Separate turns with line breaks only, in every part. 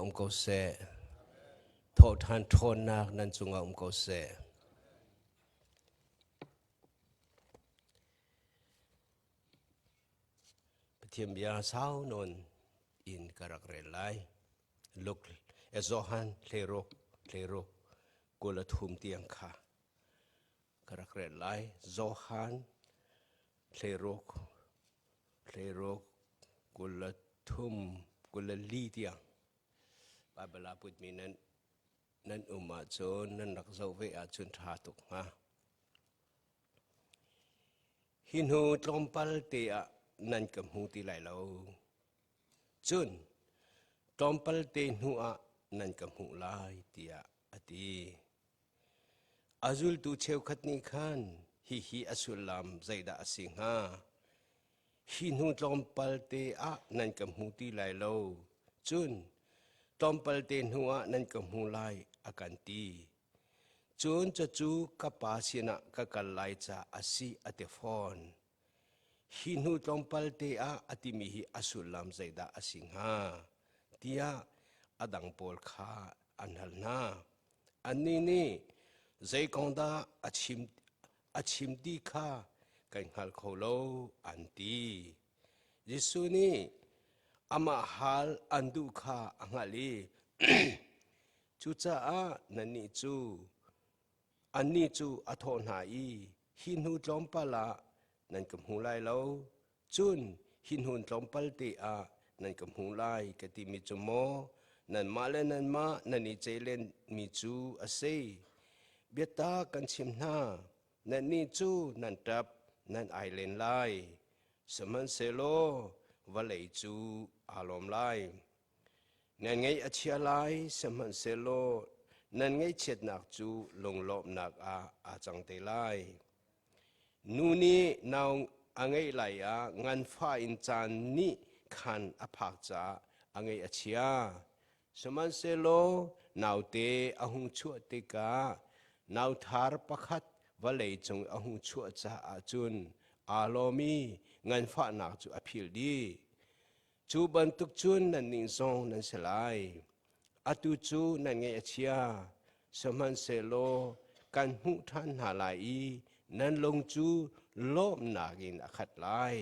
cungah um ko seh. Thawhṭhan ṭhawnnak nan cungah um ko seh. Pathian bia sau nawn in ka rak rel lai. Luk Johan hleiruk hleiruk 23 tiang kha ka rak rel lai. Johan hleiruk hleiruk 23 24 tiang Baibal ah putmi nan nan um ahcun nan rak zoh ve ahcun ṭha tuk hnga. Hi hnu tlawmpal te ah nan ka hmu ti lai lo. Cun tlawmpal te hnu ah nan ka hmuh lai tiah a ti. A zultu cheukhat nih khan hihi a sullam zeidah a si hnga? Hi hnu tlawmpal te ah nan ka hmu ti lai lo. Cun tlawmpal te hnu ah nan ka hmu lai a kan ti. Cun cucu ka pa sinah ka kal lai caah a si a ti fawn. Hi hnu tlawmpal te ah a timi hi a sullam zeidah a si hnga? tiah a dang pawl kha an hal hna. Annih nih zei kong dah a chim, a chim ti kha kan hngal kho lo an ti. Jesuh nih amah hal an duh kha a hngalh i cucaah nannih cu annih cu a thawh hna i hi hnu tlawmpal ah nan ka hmu lai lo cun hi hnu tlawmpal te ah nan ka hmu lai ka timi cu maw nanmah le nanmah nan i ceilenmi cu a si biatak kan chim hna nannih cu nan ṭap nan ai len lai sihmanhsehlaw vawlei cu aa lawm lai Nan ngaih a chia lai, sihmanhsehlaw nan ngaihchiatnak cu lunglawmhnak ah aa cang te lai. Nu nih nau a ngeih lai ah nganfah in caan nih khan a phak caah a ngaih a chia. Sihmanhsehlaw naute a hung chuah tikah nauthar pakhat vawlei cung a hung chuah caah cun aa lawm i nganfahnak cu a philh dih. Cu bantuk cun nannih zong nan si lai. Atu cu nan ngaih a chia, sihmanhsehlaw kan hmuh ṭhan hna lai i nan lung cu lawmhnak in a khat lai.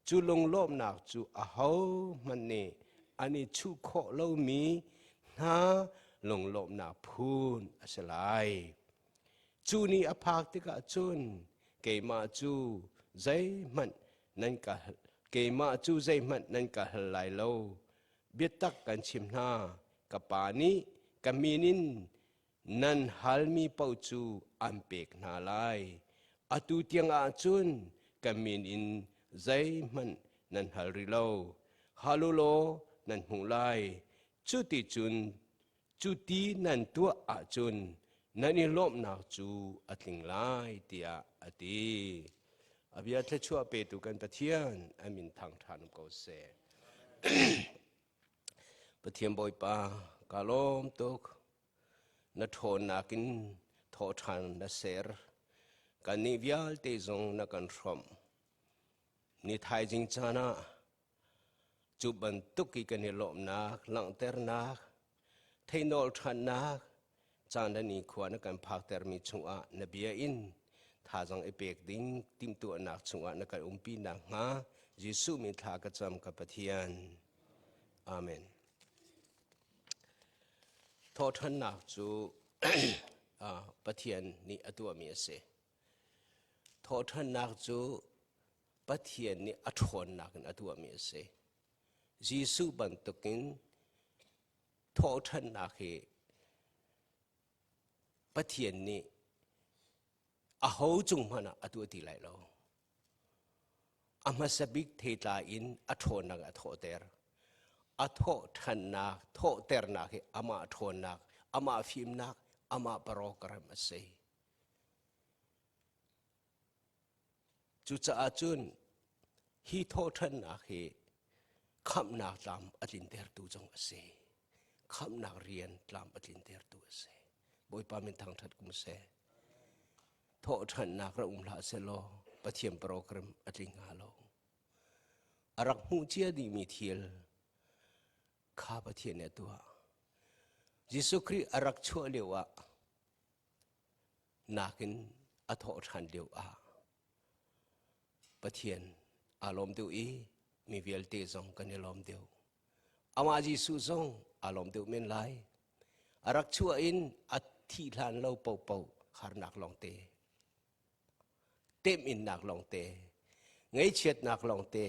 Cu lunglawmhnak cu ahohmanh nih an i chuh khawh lomi hna lunglawmhnak phun a si lai. Cu ni a phak tikah cun keimah cu zeihmanh nan ka keimah cu zeihmanh nan ka hal lai lo. Biatak kan chim hna, ka Pa nih ka min in nan halmi paoh cu an pek hna lai. Atu tiang ah cun ka min in zeihmanh nan hal rih lo. Hal u law nan hmuh lai. Cuticun cuti nan tuah ahcun nan i lawmhnak cu a tling lai tiah a ti. A bia thluachuah petu kan Pathian a min thang ṭhan ko seh. Pathian Bawipa, ka lawm tuk. Na ṭhawnnak in thawhṭhan na ser. Kannih vialte zong na kan hrawmh. Ni thaizing caan ah Cu bantuk i kan i lawmhnak langhternak, theihnawl ṭhannak, caan le nikhua na kan phaktermi chungah na bia in thazaang i pek ding timhtuahnak chungah na kan umpi nakhnga Jesuh min thla ka cam ka Pathian. Amen. Thawhṭhannak cu Pathian nih a tuahmi a si. Thawhṭhannak cu Pathian nih a ṭhawnnak in a tuahmi a si. Jesuh bantukin thawhṭhannak hi Pathian nih aho cung hmanh ah a tuah ti lai lo. A hmasa bik theitlai in a ṭhawnnak a thawhter. A thawhṭhannak, thawhternak hi amah ṭhawnnak, amah fimnak, amah program a si. Cucaah cun hi thawhṭhannak hi khamhnak tlam a tlintertu zong a si. Khamhnak rian tlam a tlintertu a si. Bawipa min thangṭhat kum seh. Thawhṭhannak rak um hlah sehlaw Pathian program a tling hnga lo. A rak hmuh cia dihmi thil. Kha Pathian nih a tuah. Jesuh Khrih a rak chuah lio ah nakin a thawh ṭhan lio ah Pathian aa lawm deuh i mi vialte zong kan i lawm deuh. Amah Jesuh zong aa lawm deuh men lai. A rak chuah in a thih hlan lo paohpaoh harnak lawngte, temhinnak lawngte, ngaihchiatnak lawngte,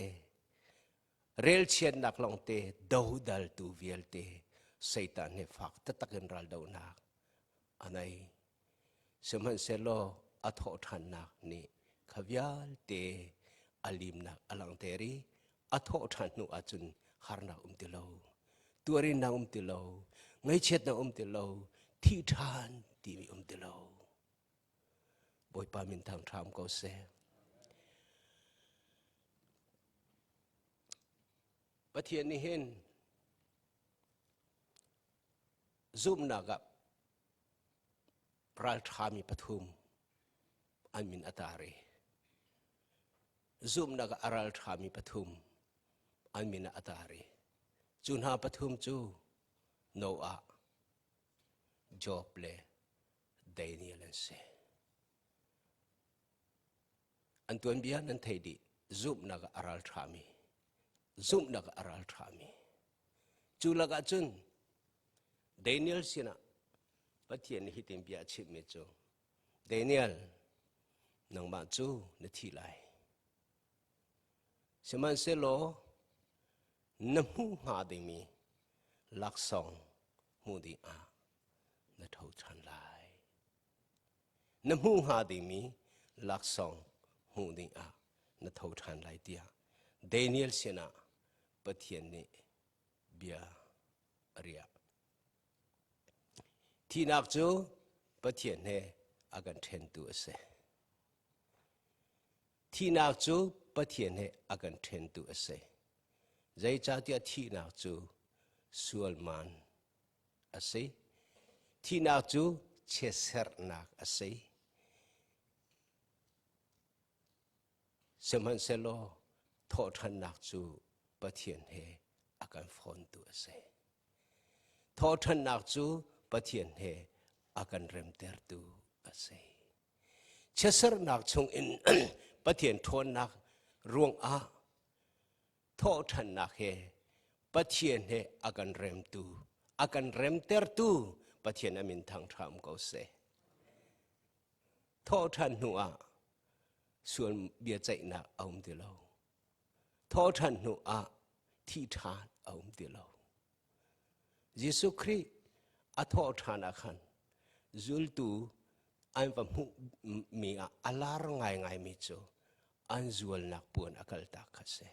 relchiatnak lawngte dodaltu vialte Satan he fak taktak in raldohnak a nei. Sihmanhsehlaw a thawhṭhannak nih kha vialte a limnak a langhter i a thawhṭhan hnu ahcun harnak um ti lo, tuarinnak um ti lo, ngaihchiatnak um ti lo, thih ṭhan timi um ti lo. Bawipa min thangṭha um ko seh. Pathian nih hin zumhnak ah ralṭhami pathum an min a tar i zumhnak ah a ralṭhami pathum an min a tar i cu hna pathum cu Noah, Job le Daniel an si. An tuanbia nan thei dih. Zumhnak ah a ralṭhami. Zumhnak ah a ralṭhami. Cu lakah cun Daniel sinah Pathian nih hitin bia a chimhmi cu Daniel, nangmah cu na thi lai. Sihmanhsehlaw na hmuh hnga dingmi laksawng hmuh ding ah na tho ṭhan lai. Na hmuh hnga dingmi laksawng hmuh ding ah na tho ṭhan lai tiah Daniel sinah Pathian nih bia a riah. Thihnak cu Pathian he a kan ṭhentu a si. Thihnak cu Pathian he a kan ṭhentu a si. Zeicahtiah thihnak cu sualman a si. Thihnak cu chiatserhnak a si. Sihmanhsehlaw thawhṭhannak cu Pathian he a kan fawntu a si. Thawhṭhannak cu Pathian he a kan remtertu a si. Chiatserhnak chungin Pathian ṭhawnnak ruangah thawhṭhannak he Pathian he a kan remtu, a kan remtertu Pathian a min thangṭha um ko seh. Thawhṭhan hnu ah sual biaceihnak a um ti lo. Thawhṭhan hnu ah thih ṭhan a um ti lo. Jesuh Khrih a thawhṭhan ah khan zultu an va hmuhmi ah a lar ngaingaimi cu an zualnak puan a kaltak kha si.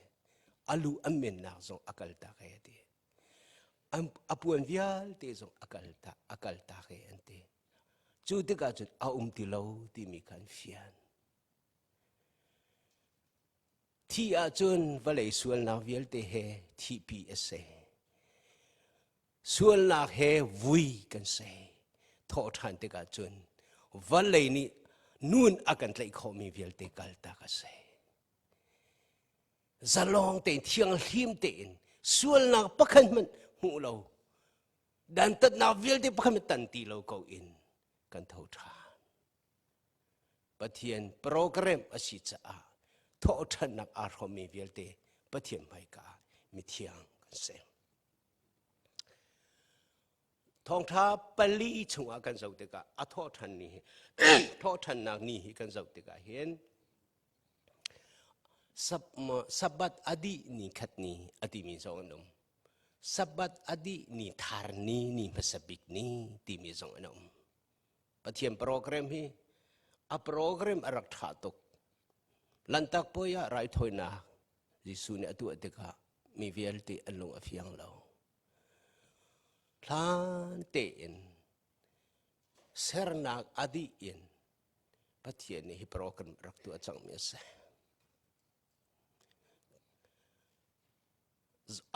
A lu an mennak zong a kaltak e ti. A puan vialte zong a kaltak a kaltak e an ti. Cu tikah cun a um ti lo timi kha an fian. Thi ahcun vawlei sualnak vialte he thihpi a si. Sualnak he vui kan si. Thawh ṭhan tikah cun vawlei nih nun a kan tlaih khawhmi vialte kaltak a si. Zalong tein thianghlim tein sualnak pakhat hmanh hmuh lo dantatnak vialte pakhat hmanh tan ti lo ko in kan tho ṭhan. Pathian program a si caah thawhṭhannak aa hrawmmi vialte Pathian hmaika ah mithiang kan si. Thawngṭha pali chungah kan zoh tikah a thawhṭhan ni hi thawhṭhannak ni hi kan zoh tikah hin Sabbath a dih ni khat ni a timi zong an um. Sabbath a dih ni thar ni ni hmasa bik ni timi zong an um. Pathian program hi a program a rak ṭha tuk. Lanhtak puai ah raithawinak Jesuh nih a tuah tikah mi vialte an lung a fiang lo. Hlan tein sernak a dih in Pathian nih hi program rak tuah cangmi a si.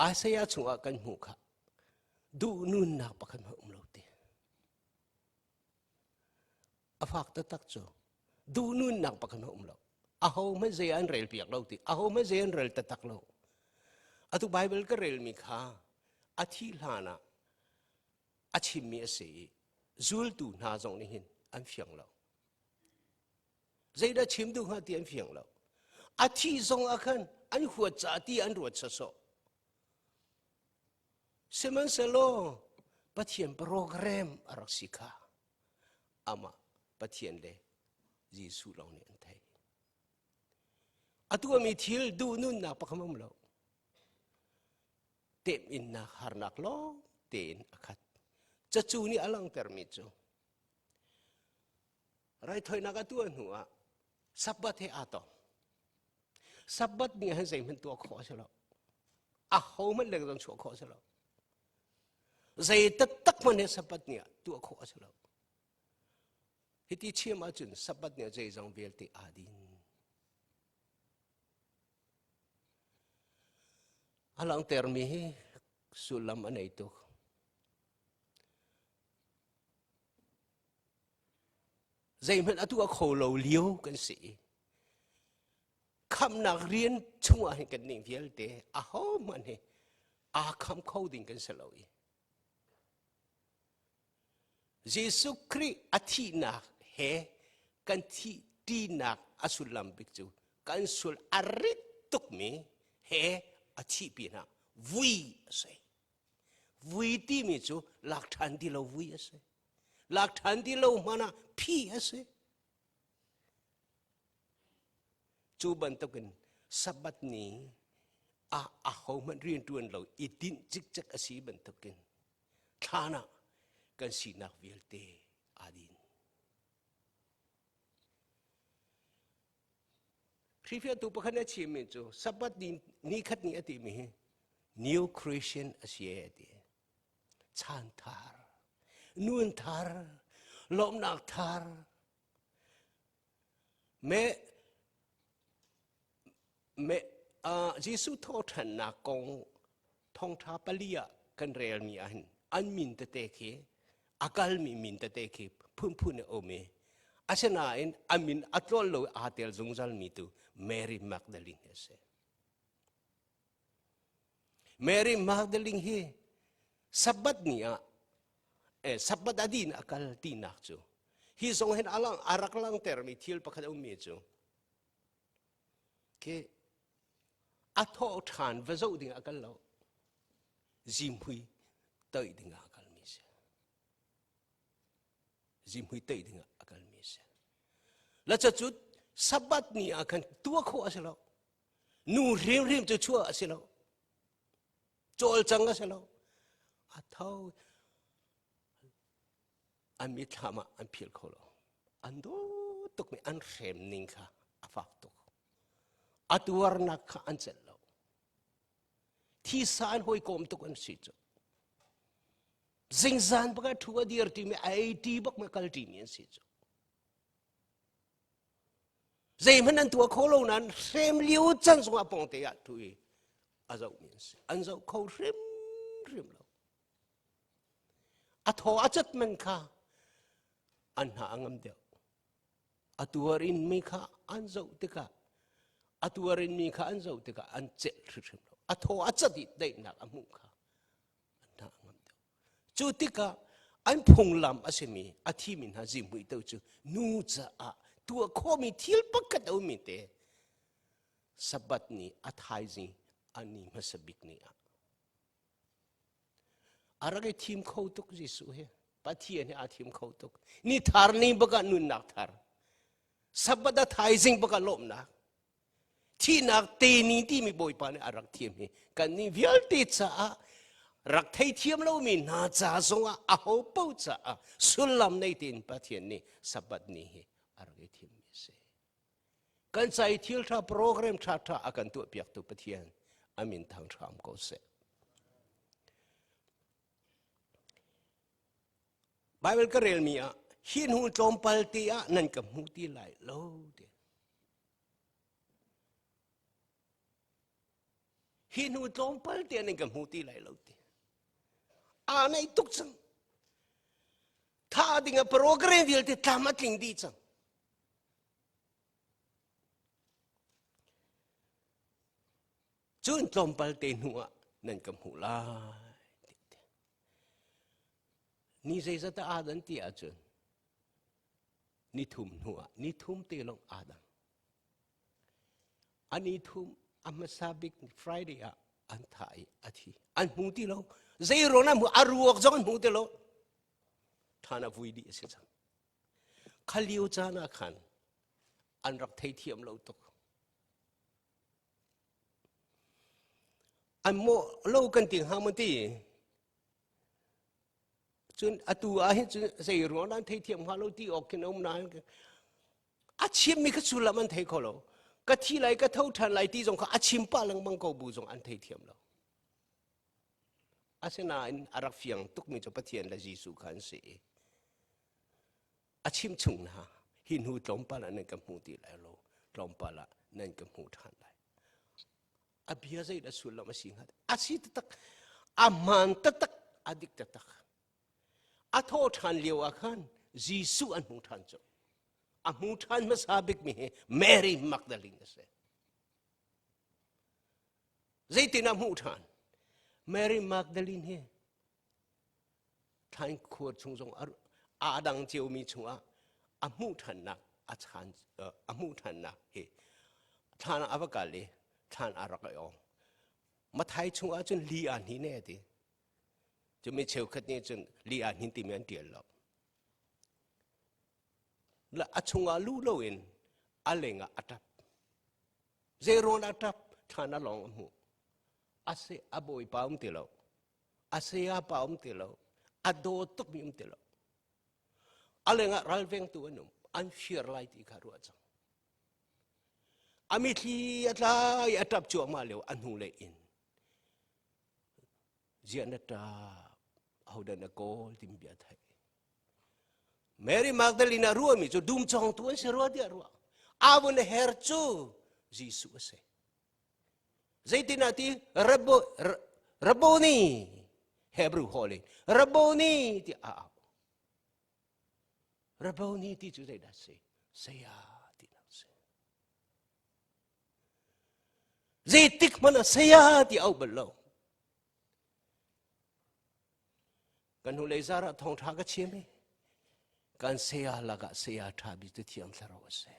Isaiah chungah kan hmuh kha duhnunnak pakhat hmanh um lo ti. A fak taktak cu duhnunnak pakhat hmanh um lo. Aho hmanh zei an rel piak lo ti. Aho hmanh zei an rel taktak lo. Atu Bible ka relmi kha. A thih hlan ah a chimmi a si i zultu hna zong nih hin an fiang lo. Zeidah chim duh hnga ti an fiang lo. A thih zong ah khan an huat caah ti an ruat sawsawh. Sihmanhsehlaw Pathian program a rak si kha amah Pathian le Jesuh lawng nih an theih. A tuahmi thil duh nunnak pakhat um lo. Temhinnak harnak lawng tein a khat. Cacu nih a langhtermi cu raithawinak a tuah hnu ah Sabbath he aa tong. Sabbath ni ah zeihmanh tuah khawh a si lo. Ahohmanh leng zong chuah khawh a si lo. Zei taktak hmanh he Sabbath ni ah tuah khawh a si lo. Hiti chim ahcun Sabbath ni ah zeizong vialte aa din. A langhtermi hi sullam a nei tuk. Zeihmanh a tuah kho lo lio kan si i khamnak rian chungah hin kan ning vialte ahohmanh hi aa kham kho ding kan si lo i Jesuh Khrih a thihnak he kan thih ṭinak a sullam bik cu kan sul a rit tukmi he a thih pinah vui a si. Vui timi cu lak ṭhan ti lo vui a si. Lak ṭhan ti lo hmanh ah phi a si. Cu bantukin Sabbath ni ah ahohmanh rianṭuan lo i dinh cikcek a si bantukin thlan ah kan sinak vialte aa din. Khrihfiatu pakhat nih a chimmi cu Sabbath ni, ni khat ni a timi hi New Creation a si a ti. Chan thar, nun thar, lawmhnak thar. Me me uh, Jesuh thawhṭhannak kong thawngṭha pali ah kan relmi ah hin an min tete khi a kalmi min tete khi phunphun a um i asinain a min a tlawl lo aa tel zungzalmi tu Mary Magdalene a si. Mary Magdalene hi Sabbath ni ah eh, Sabbath a din a kal tinak cu hi zong hin alang a rak langtermi thil pakhat a ummi cu khi a thawh ṭhan va zoh ding a kal lo zimhui toih ding ah a kalmi si zimhui toih ding ah a kalmi si la cu sabbath ni ah khan tuah khawh a si lo nu hrimhrim cu chuah a si lo cawlcang a si lo a tho an mitthlam ah an phil kho lo an dawt tukmi an hrem ning kha a fak tuk a tuarnak kha an celh lo thisa an hawikom tuk an si cu zingzan bak a thu a dir timi a ei ti bak ma kal timi an si cu zeihmanh an tuah kho lo nain hrem lio can zongah pawngte ah thu i a zohmi an si an zoh kho hrimhrim lo A thaw a cat man kha an hna a ngam deuh. A tuar in mi kha an zoh tikah a tuar in mi kha an zoh tikah an celh hrimhrim lo. A thaw a cat i daihnak a hmuh kha an hna a ngam deuh. Cu tikah an phunglam a simi a thimi hna zihmui to cu nu caah tuah khawhmi thil pakhat a ummi te Sabbath ni a thaizing a ni hmasa bik ni ah A rak i thim kho tuk Jesuh hi. Pathian hi aa thim kho tuk. Ni thar ni bak ah nunnak thar. Sabbath a thaizing bak ah lawmhnak. Thihnak te ni timi Bawipa nih a rak thiam hi kan nih vialte caah rak theithiam lomi hna ca zongah a ho paoh caah sullam nei tein Pathian nih Sabbath ni hi a rak i thimmi a si. Kan ca i thil ṭha program ṭhaṭha a kan tuahpiaktu Pathian a min thang hram ko seh. Bible ka relmi ah hi hnu tlawmpal te ah nan ka hmu ti lai lo ti. Hi hnu tlawmpal te ah nan ka hmu ti lai lo ti. Aa naih tuk cang. Tha ding a program vialte tlam a tling dih cang. Cun tlawmpal te hnu ah nan ka hmuh lai. Ni zeizat ah aa dan ti ahcun ni thum hnu ah ni thum te lawng aa dang. A ni thum a hmasa bik Friday ah an thah i a thi. An hmu ti lo. Zei ruang an hmu a ruak zong an hmu ti lo. Thlan a vui dih a si cang. Kha lio caan ah khan an rak theithiam lo tuk. An mawh lo kan ti hnga maw ti? Cun atu ah hin cun zei ruang dah an theithiam hnga lo ti awk khin a um nain a chimmi kha sullam an thei kho lo. Ka thi lai ka tho ṭhan lai ti zong kha a chim pah lengmang ko bu zong an theithiam lo. Asinain a rak fiang tukmi cu Pathian le Jesuh kha an si i a chim chung hna hi hnu tlawmpal ah nan ka hmu ti lai lo tlawmpal ah nan ka hmu ṭhan lai a bia zeidah sullam a si hnga a si taktak a hmaan taktak a dik taktak a thawh ṭhan lio ah khan Jesuh an hmu ṭhan cu a hmu ṭhan hmasa bikmi hi Mary Magdalene a si zeitin a hmuh ṭhan Mary Magdalene hi Thlain khur chung zong aa dang ciomi chungah a hmuh ṭhannak a chan a hmuh ṭhannak hi thlan ah a va kal i thlan a rak i ong. Mathai chungah cun li aa hnin e ti. Cu mi cheukhat nih cun li aa hnin timi an ṭial lo. A chungah luh loin a lengah a ṭap. Zeirawn a ṭap thlan a lawng a hmuh. A se a bawipa um ti lo. A saya pa um ti lo a daw tukmi um ti lo a lengah ralvengtu an um an fir lai ti kha ruah cang a mithli a tlai a ṭap cuahmah lio a hnu lei in ziah na ṭap ahodah na kawl timi bia theih Mary Magdalene a ruahmi cu dum cawngtu an si rua tiah ruah avun her cu Jesuh a si Zeitin ah ti Rabo, Raboni Hebrew holh in Raboni ti a au. Raboni ti cu zeidah si? Saya ti nak si. Zeitik hmanh ah saya ti au bal lo. Kan hnulei zar ah thawngṭha ka chim i kan saya lakah saya ṭha bik cu Thiang Thlarau a si.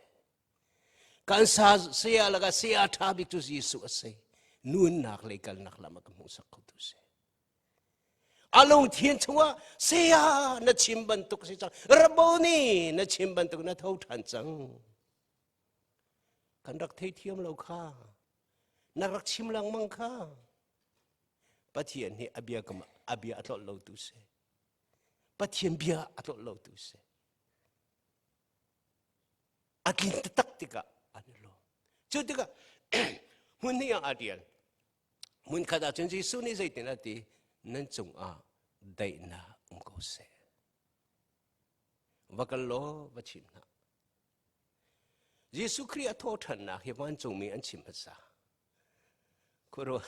Kan sa saya lakah saya ṭha bik cu Jesuh a si. Nunnak lei kalnak lam a ka hmuhsak khotu si. A lungthin chungah saya na chim bantuk si cang. Rabboni na chim bantuk na tho ṭhan cang. Kan rak theithiam lo kha. Na rak chim lengmang kha. Pathian hi a bia a bia a tlolh lo tu si. Pathian bia a tlolh lo tu si. A tlin taktak tikah an i lawm. Cu tikah hmun hnih ah aa ṭial. Hmun khat ah cun Jesuh nih zeitin a ti? Nan cungah daihnak um ko seh. Va kal law va chim hna. Jesuh Khrih a thawhṭhannak hi vancungmi an chim hmasa. Khuaruah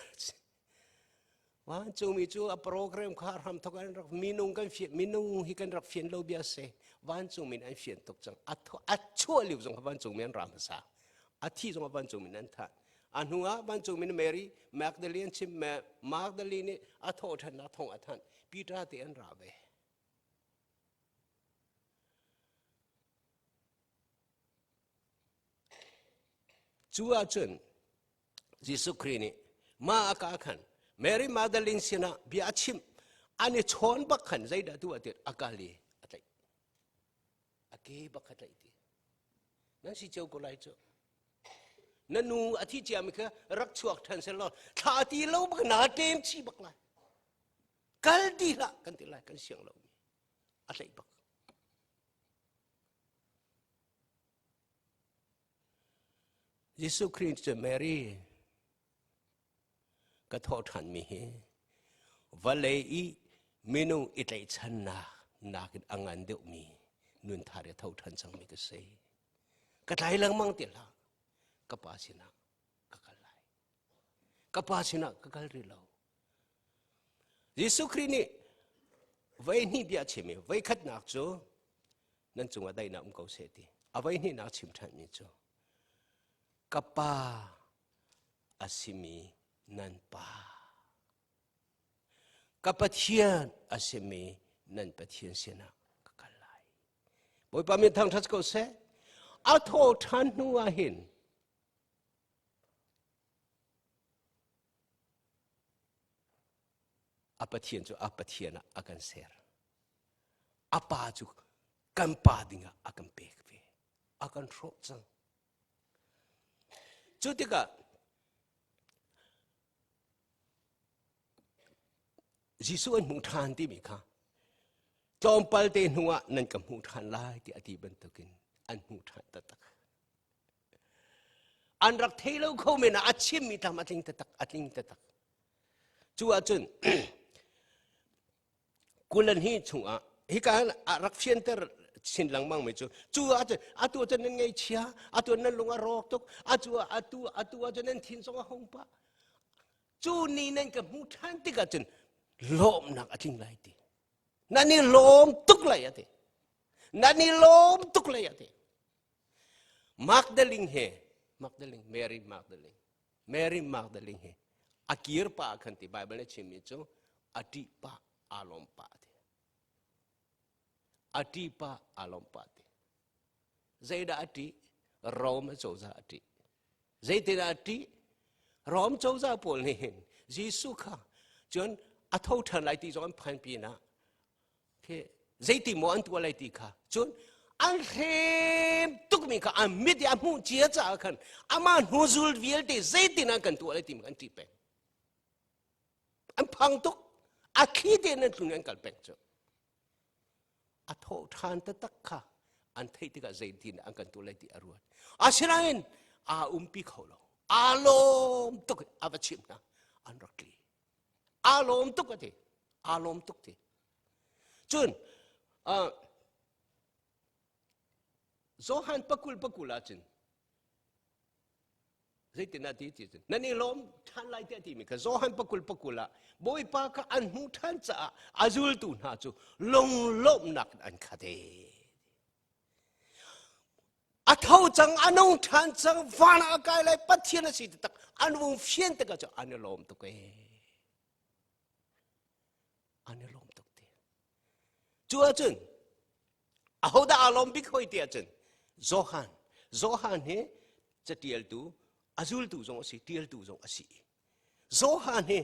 Vancungmi cu a program kha hram thok an rak minung kan fian minung hi kan rak fian lo bia si vancungmi an fian tuk cang a a chuah lio zong kha vancungmi an ra hmasa a thi zong ah vancungmi an thah a hnu ah vancungmi Mary Magdalene chim Magdalene nih a thawh ṭhannak thong a thanh Peter te an ra ve Cu ahcun Jesuh Khrih nih mah a ka khan Mary Magdalene sinah bia a chimh an i chawn bak khan zeidah tu ah ti a kal i a tlaih a ke bak kha tlaih ti nan si cio ko lai cu na nu a thi ciami kha rak chuak ṭhan seh law thla ti lo bak na ṭem chih bak lai kal ti hlah kan ti lai kan siang lo mi a tlaih bak Jesuh Khrih cu Mary ka thawh ṭhanmi hi vawlei i minung i tlaihchannak nakin a ngan deuhmi nun thar i tho ṭhan cangmi ka si. Ka tlai lengmang ti hlah. Ka pa sinah ka kal lai. Ka pa sinah ka kal rih lo. Jesuh Khrih nih voi hnih bia a chim i voi khatnak cu nan cungah daihnak um ko seh ti. A voi hnihnak chim ṭhanmi cu ka pa a simi nan pa. Ka Pathian a simi Nan Pathian sinah ka kal lai. Bawipa min thangṭhat ko seh. A thawh ṭhan hnu ah hin a Pathian cu a Pathian ah a kan ser. A pa cu kan pa dingah a kan pek ve. A kan hrawh cang. Cu tikah Jesuh an hmuh ṭhan timi kha tlawmpal te hnuah nan ka hmuh ṭhan lai tiah a ti bantukin an hmuh ṭhan taktak. An rak thei lo kho men ah a chimmi tlam a tling taktak, a tling taktak. Cu ahcun kulan hi chungah hika a rak fianter chin lengmang mi cu cu ahcun atu ahcun nan ngaihchia atu nan lung a rawk tuk atu atu atu ahcun nan thin zong a hung pah cu ni nan ka hmuh ṭhan tikah cun lawmnak a tling lai ti nan i lawm tuk lai a ti nan i lawm tuk lai a ti Magdalene he Magdalene Mary Magdalene Mary Magdalene he a kir pa khan ti Bible nih chimmi cu a ṭih pah aa lawm pah ti a ṭih pah aa lawm pah ti zeidah a ṭih Rom cozah a ṭih zeitindah a ṭih Rom cozah pawl nih hin Jesuh kha cun a tho ṭhan lai ti zong an phan pinah khi zeiti maw an tuah lai ti kha cun an hrem tukmi kha an mit i a hmuh cia caah khan amah hnuzul vialte zeitin an kan tuah lai ti an ṭih peng an phang tuk a thli tein an tlun an kal peng cu a thawh ṭhan taktak kha an theih tikah zeitin an kan tuah lai ti a ruat asinain aa umpi kho lo aa lawm tuk a va chimh hna an rak tli aa lawm tuk a ti aa lawm tuk ti cun uh, Johan pakul pakul ahcun zeitin a ti ti cun nan i lawm ṭhan lai tiah timi kha Johan pakul pakul ah Bawipa kha an hmuh ṭhan caah a zultu hna cu lunglawmhnak an khat e a tho cang a nung ṭhan cang van ah a kai lai Pathian a si taktak an vung fian tikah cu an i lawm tuk e an i lawm tuk ti cu ahcun ahodah aa lawm bik hoi ti ahcun Johan Johan hi catialtu a zultu zong a si tialtu zong a si Johan hi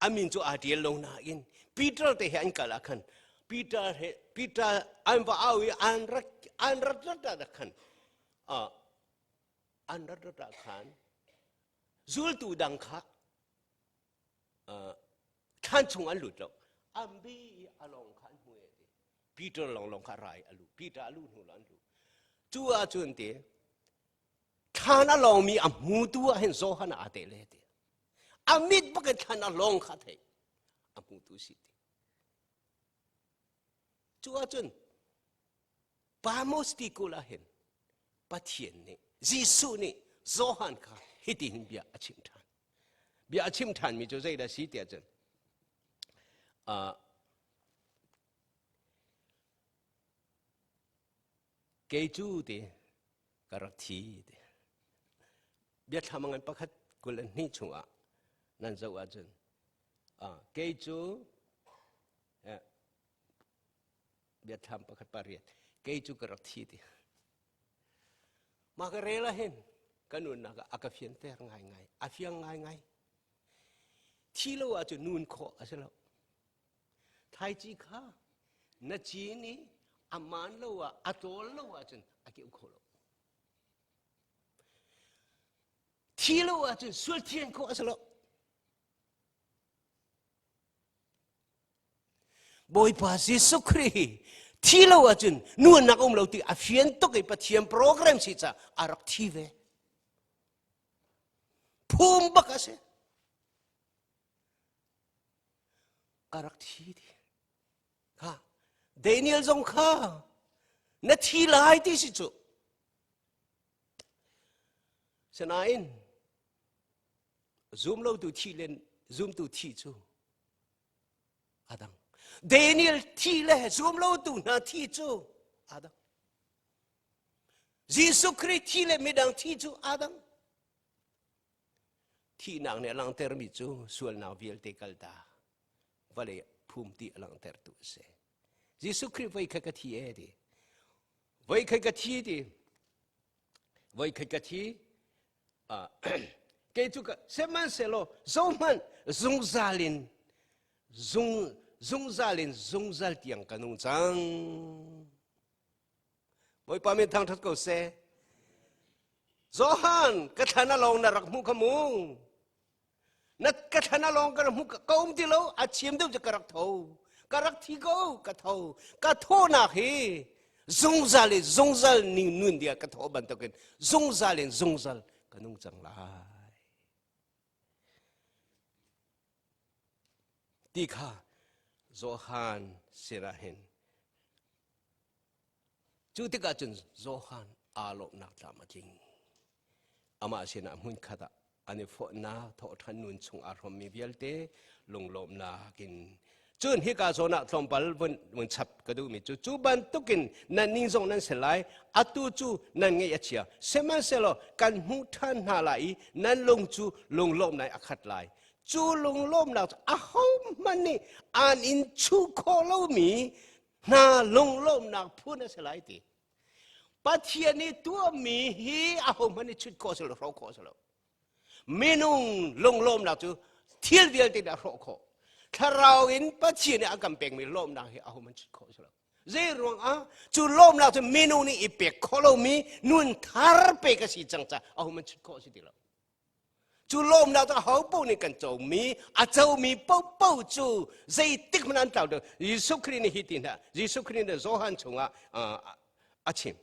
a min cu aa tial lo nain Peter te he an kal ah khan Peter he Peter an va au i an rat an rat rat ah khan an rat rat ah khan zultu dang kha thlan chung an lut lo an bi i a lawng kha an hmu e ti Peter lawng lawng kha rai a lu Peter a lu hnu lo an lu cu ahcun ti thlan a lawngmi a hmutu ah hin Johan aa te le ti a mit bakin thlan a lawng kha thei a hmutu si ti cu ahcun Pamos ti kul ah hin Pathian nih Jesuh nih Johan kha hitihin bia a chim ṭhan bia a chim ṭhanmi cu zeidah si tiah cun uh, kei cu ti ka rak thi ti biathlam ngan pakhat kul an hnih chungah nan zoh ahcun uh, kei cu eh, biathlam pakhat pariat kei cu ka rak thi ti Mah ka rel ah hin ka nunnak ah a ka fianter ngaingai a fiang ngaingai thi lo ahcun nun khawh a si lo thlaici kha na cin i a maan lo ah a tawl lo ahcun a keuh kho lo thi lo ahcun sual thian khawh a si lo Bawipa Jesuh Khrih hi thi lo ahcun nuannak um lo ti a fian tuk i Pathian program si ca a rak thi ve. Phum bak a si. Ka rak thi ti. Kha Daniel zong kha na thi lai ti si cu. Sinain zum lo tu thi len zumtu thi cu a dang. Daniel thi le zumlotu hna thi cu aa dang. Jesuh Khrih thi le midang thi cu aa dang. Thihnak nih a langhtermi cu sualnak vialte kalta vawlei phum ti a langhtertu a si. Jesuh Khrih voi khat ka thi e ti. Voi khat ka thi ti. Voi khat ka thi. Kei cu ka sihmanhsehlaw zohhmanh zungzal in zung zungzal in zungzal tiang ka nung cang. Bawipa min thangṭhat ko seh. Johan, ka thlan a lawng na rak hmuh kha mu. Na ka thlan a lawng ka rak hmuh ka um ti lo, a chim deuh cu ka rak tho. Ka rak thi ko, ka tho. Ka thawhnak hi zungzal in zungzal ning nun dia ka thawh bantukin zungzal in zungzal ka nung cang lai. Ti kha Johan sinah hin Cu tikah cun Johan aa lawmhnak tlam a tling. Amah sinah hmunkhat ah an i fawhnak thawhṭhan nun chung aa hrawmmi vialte lunglawmhnak in cun hika zawn ah tlawmpal vun vun chap ka duhmi cu cu bantukin nan ning zong nan si lai atu cu nan ngeih a chia sihmanhsehlaw kan hmuh ṭhan hna lai i nan lung cu lunglawmhnak a khat lai cu lunglawmhnak cu ahohmanh nih an in chuh khawh lomi hna lunglawmhnak phun a si lai ti. Pathian nih tuahmi hi ahohmanh nih chut khawh a si lo, hrawh khawh a si lo. Minung lunglawmhnak cu thil vialte nih a hrawh khawh. Thlarau in Pathian nih a kan pekmi lawmhnak hi ahohmanh chut khawh a si lo. Zei ruangah cu lawmhnak cu minung nih i pek khawh lomi nun thar pek a si cang caah ahohmanh chut khawh a si ti lo. Cu lawmnak cu aho paoh nih kan comi, a comi paohpaoh cu zeitik hmanh an tlau lo. Jesuh Khrih nih hi ti hna, Jesuh Khrih nih Johan chungah a chim.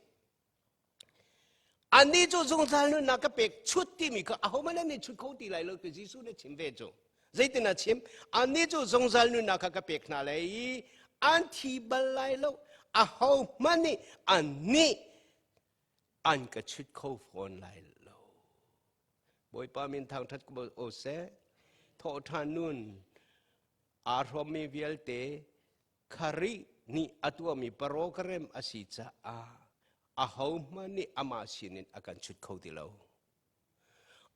Annih cu zungzal nunnak ka pek chut timi kha ahohmanh an nih chut kho ti lai lo ti Jesuh nih chim ve cu. Zeitin a chim? Annih cu zungzal nunnak kha ka pek hna lai i an thi bal lai lo. Ahohmanh nih annih an ka chut kho fawn lai lo. Bawipa min thangṭhat ko seh. Thawhṭhan nun aa hrawmmi vialte Kharih nih a tuahmi program a si caah ahohmanh nih amah sinin a kan chut kho ti lo.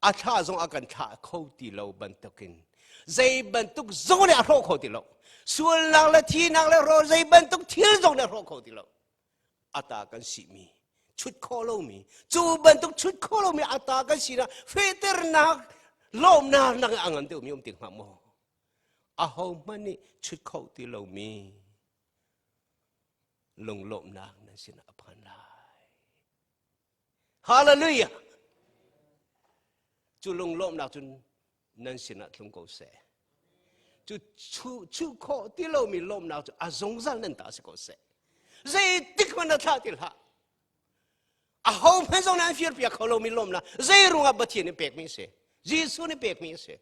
A thlah zong a kan thlah kho ti lo bantukin zei bantuk zong nih a hrawh kho ti lo. Sualnak le thinak le rawh zei bantuk thil zong nih a hrawh kho ti lo. Ata kan simi chut khawh lomi cu bantuk chut khawh lomi ata kan sinak fehternak lawmnak nak a ngan deuhmi um ti hnga maw aho hmanh nih chut kho ti lomi lunglawmhnak nan sinah a phan lai hallelujah cu lunglawmhnak cun nan sinah tlung ko seh cu chuh khawh ti lomi lawmhnak cu a zungzal nan ta si ko seh zeitik hmanh na thlah ti hlah aho hmanh zong nan fir piak kho lomi lawmhnak zei ruangah Pathian nih pekmi a si Jesuh nih pekmi a si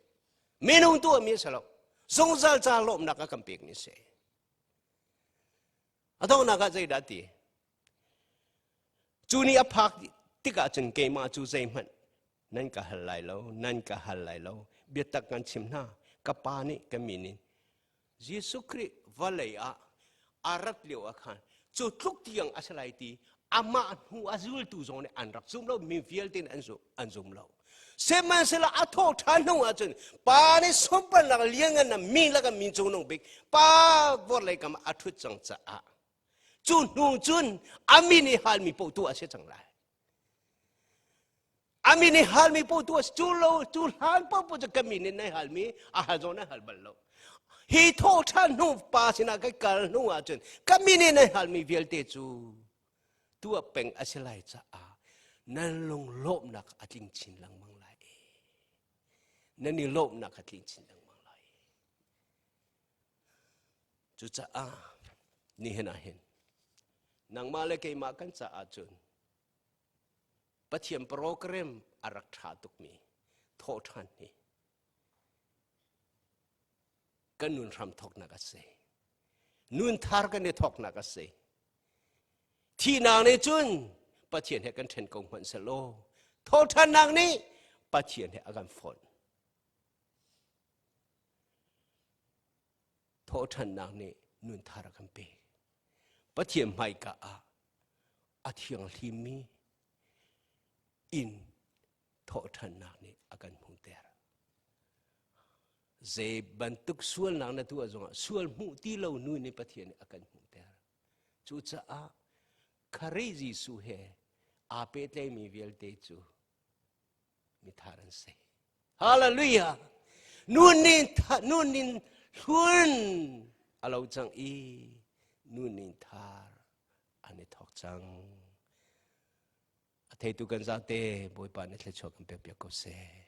minung tuahmi a si lo zungzal ca lawmhnak a kan pekmi a si a donghnak ah zeidah ti Cu ni a phak tikah cun keimah cu zeihmanh nan ka hal lai lo, nan ka hal lai lo. Biatak kan chim hna, ka pa nih ka min in Jesuh Khrih vawlei ah a rat lio ah khan cu tluk tiang a si lai ti amah hnu a zultu zong nih an rak zum lo, mi vialte nih an zum, an zum lo. Sihmanhsehlaw a thawh ṭhan hnu ahcun pa nih sunparnak lianngan mi lakah mi cungnung bik pa vorlei kam ah a ṭhut cang caah Cu hnu cun a min i halmi paoh tuah a si cang lai. A min i halmi paoh tuah cu lo cu hlan paoh paoh cu ka min in nai halmi a hal zong nai hal bal lo. Hi thawh ṭhan hnu pa sinah ka kal hnu ahcun ka min in nai halmi vialte cu tuah peng a si lai caah nan lunglawmhnak a tling chin lengmang lai. Nan i lawmhnak a tling chin lengmang lai. Cucaah nihin ah hin nangmah le keimah kan caah cun Pathian program a rak ṭha tukmi thawhṭhan hi kan nun hram thawknak a si. Nun thar kan i thawknak a si. Thihnak nih cun Pathian he kan ṭhen ko hmanh selaw thawhṭhannak nih Pathian he a kan fonh. Thawhṭhannak nih nun thar a kan pek. Pathian hmaika ah a thianghlimmi in thawhṭhannak nih a kan hmuhter. Zei bantuk sualnak na tuah zongah sual hmuh ti lo nu nih Pathian nih a kan hmuhter. Cucaah Khrih Jesuh he aa pehtlaimi vialte cu mithar an si. Hallelujah! Nun nin hlun a lo cang i nun nin thar an i thawk cang. A theitu kan zate Bawipa nih thluachuah kan pek piak ko seh.